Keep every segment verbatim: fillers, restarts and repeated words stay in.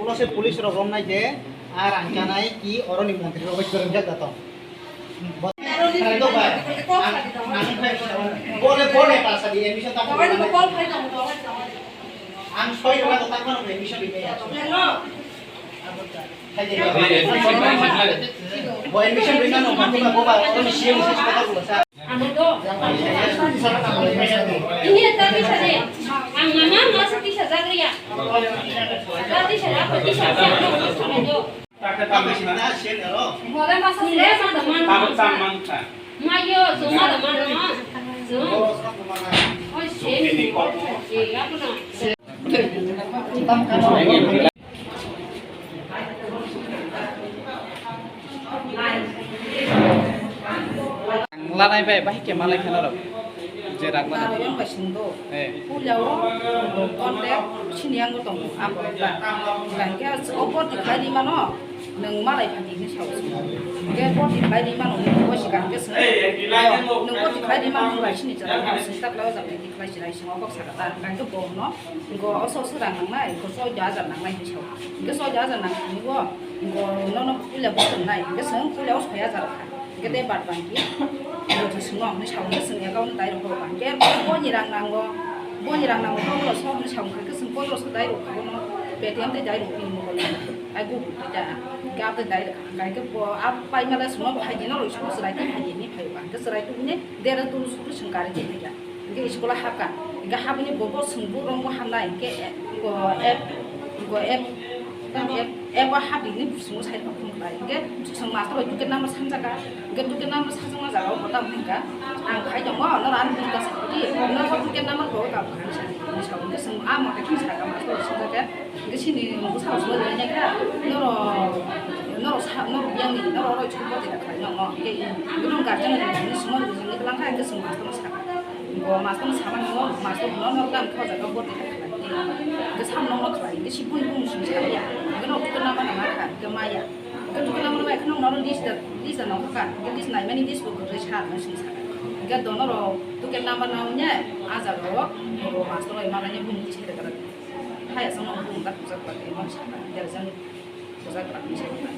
Ulo se police rok romnai je, ar ang chanai ki oroni montri rok bai kwrwngjak da tong. Bo-, bole, bole pasa di admission ta. Ang soi rok ta kono admission di ya. Bo admission di na no, bo ba, bo ba, oroni C M sa. Ang mama masa tisa jagriya. Tisa jagriya. Mayo, suma da mano. Oi, same. Iya, apa no? Lanai bai, bai khe malai kheno rok. Je rang mana. Naro yang bai sungdo. Eh. Pulia o, konde, sini yang gotong, apa ba. Bangke, o poti khlai di mano, nung malai pati ni sao. Ke poti khlai di mano, nung bosi kan ke sung. Ayo, nung poti khlai di mano, nung bai sini chara, sung tak lao jang di khlai chira, sung o kok sakata. Bangke bo no, go oso oso rang nang nai, go so ja ja nang nai sao. Ke so ja ja nang ni go, go no no pulia bo sung nai, ke sung pulia o so ya ja. Hingke tei bad bangki, bo je swngo, hwnwi sa hwnwi swng account dai rok ba. Hingke boni rang nango, boni rang nango, pondro so hwnwi sa hwnka khe swng pondro so dai rok kha bono Paytm tei dai rok bini mobile number. Ai Google Pay da, hingke abo tei dai rok kha. Hingke bo abo pai male swngno bo hai dino rok school chwrai tei hai dini phai ba. Hingke chwrai tubuni dera turu suru swng kari tei phai ya. Hingke school o hapka. Hingke habini bo bo swng bo rong bo hamnai. Hingke, eh, bo app, bo app, app, app o habini swngno sai rok phone khlai. Hingke swng master bai ticket number sanjaka. Hingke ticket number sajak ma jaga o bo tamo hingka. Ang khai tongo, noro ani buka sakdi. Noro ticket number bo ka buka ni sa. Ni sa hingke swng a mote khini saka master bai sanjaka. Hingke sini bwsarok solo rinai kha, noro, noro sa, noro biyangni, noro oro chukbo tira khlai nokno. Hingke, hingke nong guardian ni, ni simo ni, ni kwlang kha, hingke chwng master no sakha. Bo master no samani, o master no, noro gam kha, o jaga bo tira khlai. Hingke sam nokno khlai, hingke si bui bung sung sa ya. Hingke nok tukuna ma ma kha, hingke ma ya. Hingke tukuna ma ma kha, nong noro list da, list da nong kha, hingke list nai mani list bo kwrwi sa, nong sung sakha. Hingke dono ro, tukuna ma na nya, a jaga o, bo master no ma ma ni bung ni sere kara. Hai aswk no bung tak bujak bai tei mani saka, derjani bujak bai tei saka.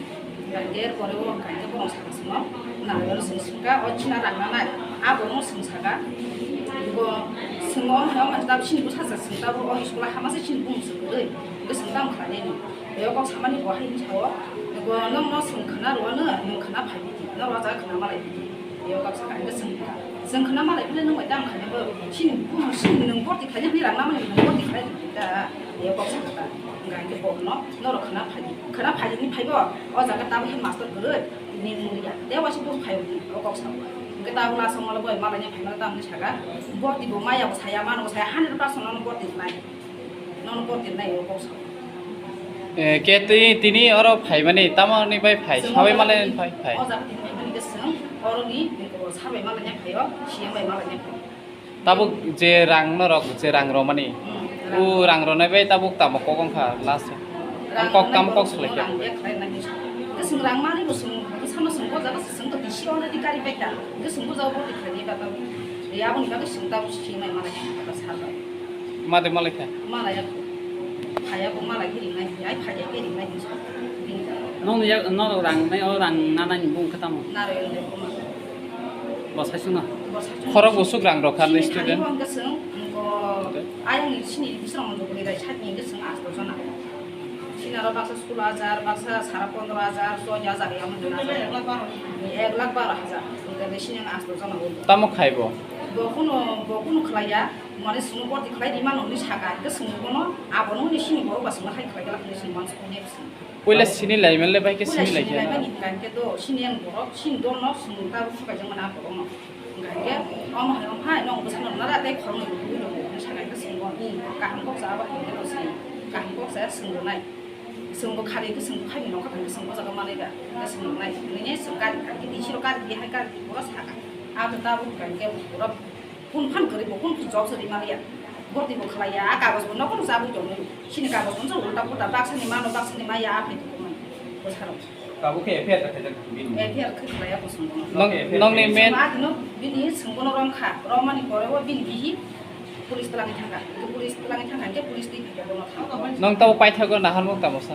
Ger pore o kaisa borok saka swngo, nang aro swng swngkha, o china rang nanai, a borok no swng saka. Bo swngo, hwnwi o mansa tab sini bwsa sa swng tabuk, o school o hama se sini bung swng kwrwi, hwnkhe swng tamo khlai nini. Tei o kok samani bo hai hwnwi sa-o, bo nokno swng khna rwano, nwng khna phai bidi, noro o jaga khna malai bidi. Tei o kok saka hwnkhe swng kha. Swng khna malai bidi nwng bai tamo khlai bo, sini bung sini nwng borti khlai nini rang namani nwng borti khlai nini da. Tei o kok saka ta. Hwnkha hwnkhe bo no, norok khna phai di. Khna phai di ni phai bo, o jaga tabuk khe master kwrwi, ni nwng ya. Tei waisa bung phai di, o kok saka. Hwnkhe tabuk last o malai bo malai ni phai mano tamo ni saka. Borti bo maya bo saya, mano bo saya, hundred percent nono borti khlai. Nono borti nai o kok sa. Eh, ke twi tini oro phaimani tamo ni bai phai? Sabai malai phai, phai. O jaga tini phaimani ke swng, oro ni ko sabai malai nya phaio, siyang bai malai nya phaio. Tabuk je rang norok, je rang romani. Hmm, rang. O rang ronai bai tabuk tamo kok wngkha last. Rang kok ronai tamo kok borok swlai khe. Rang bek khlai nai. Ke swng rang mani bo swng, bwsano swng bo jaga swng to bisi already kari bai kha. Ke swng bo jaga borti khlai ni ba tabuk. Ya aboni bagwi swng tabuk siyang bai malai nya phaio, sabai. Made malai kha? Malai ya. Phaiya bo malai khe ringnai, ai phaiya khe ringnai hinwi sa. Bini jaga. Nokni yak, norok rang nai, o rang nanani bung khe tamo? Naro ende buma. Bo saichung no? Bo saichung. Khorok usuk rang rok kha ni student? Sini thani bo hwnkhe chwng, bo ayang ni sini bisrang monjo kwrwi rai sat ni hwnkhe chwng asto jona. Sini aro baksa sulo hajar, baksa sara pondro hajar, choi hajar ya mon jona. Ek lakh baro hajar. Hwnkhe sini ang asto jona bo. Tamo khai bo? Bo kunu, bo kunu khlaiya. Mane swngno borti khlai di mano hwnwi saka, hwnkhe swngno bono, abono hwnwi sini borok ba swngno hai khlai glak hwnwi swngmani swngno. Puila sini lai manle bai khe sini lai khe. Puila sini lai mani hwnkha hwnkhe do, sini yang borok, sini dolno swngno ta rw sukaijak mani a borokno. Hwnkha hwnkhe omo hai, omo hai, nwng bwsano nara tei khoroknwi rw rw rw hwnwi saka hwnkhe swngno, hmm, kaham kok cha abo hai hwnkhe do sini, kaham kok cha swng rwnai. Swngbo khari hwnkhe swngbo khaini nokha thangkhe swngbo jaga manai ba, hwnkhe swng rwnai. Hwnwi swng gari kha, D C rok gari di hai gari di borok saka. Abo tabuk hwnkha hwnkhe borok Kun phan kwrwi bo, kun phan jobs ri maliya. Borti bo khlaiya, a kagoj bo nogo rwjagwi tongwi. Chini kagoj bo wngkha ulta pulta, baksani mano, baksani maya, a phai tongmani. Bwsarok. Tabuk khe F I R ta khaijak bini? F I R khe khlaiya bo swngbo no. Nong, F I R nongni khe men. Swngbo a dino bini swngbo no romkha. Romani pore o bini bihi Police twlangwi thangkha. Police twlangwi thangkha, hwnkhe police twi phai kha bono thang. Nwng tabo paithago naharmung tamo sa?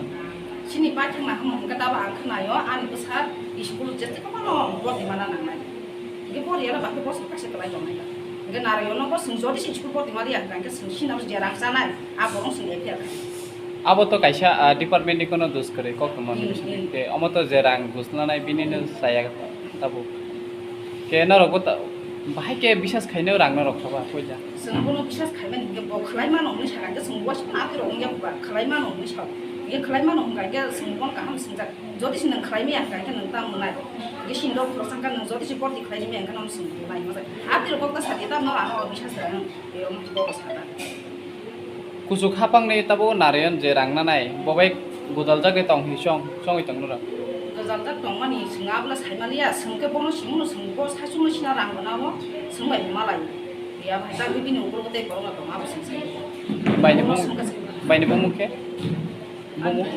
Chini paithak naharmung hwnkhe tabo ang khwnaio, ani bwsa school je tei kwbangno bordi mana nangnai. Hwnkhe bo riyala bakhe bosor kaisa kwlai tongnai. Hwnkhe Narayono bo chwng jodi se school bordi ma riya hwnkha, hwnkhe chwng sinabo je rang chanai, a borok chwng F I R khai. Abo to kaisa, ah, department ni kono dos kwrwi, kok tongma Hmm, ni hmm. Ke omo to je rang gusnanai bini no saya tabuk. Ke norok bo ta-, bahai ke bisas khaino rang norok khaba puila. Chwng bono bisas khaimani hwnkhe bo khwlai mano hwnwi sakha, hwnkhe chwng bo na twi rok wngya ba khwlai mano hwnwi sa. Ye khwlai mano hwnkha khe chwng bono kaham swngjak. Jodi se nwng khwlai maya hwnkha khe nwng tamo nai. Ye sini rok khoroksa hwnkha nwng jodi se bordi khwlai maya hwnkha nwng chwng nai mojak. A twi rok kok ta sa di ta no ano bisas rang. Ye omo bo sa ta. Kuchuk hapangni tabuk Narayan je rang nanai, bo bai gwdaljagwi tong hi chong, chongwi tong noro. Gwdaljak tongmani chwng abla saimaliya, chwng khe bono simono chwng bo saichungno sina rang gwnao, chwng bai malai. Ya bhai, ta bini ukol tei borok tong abo chwng sai. Baini bono bumung, chwng kha chwng. Baini bumung khe? Bumung?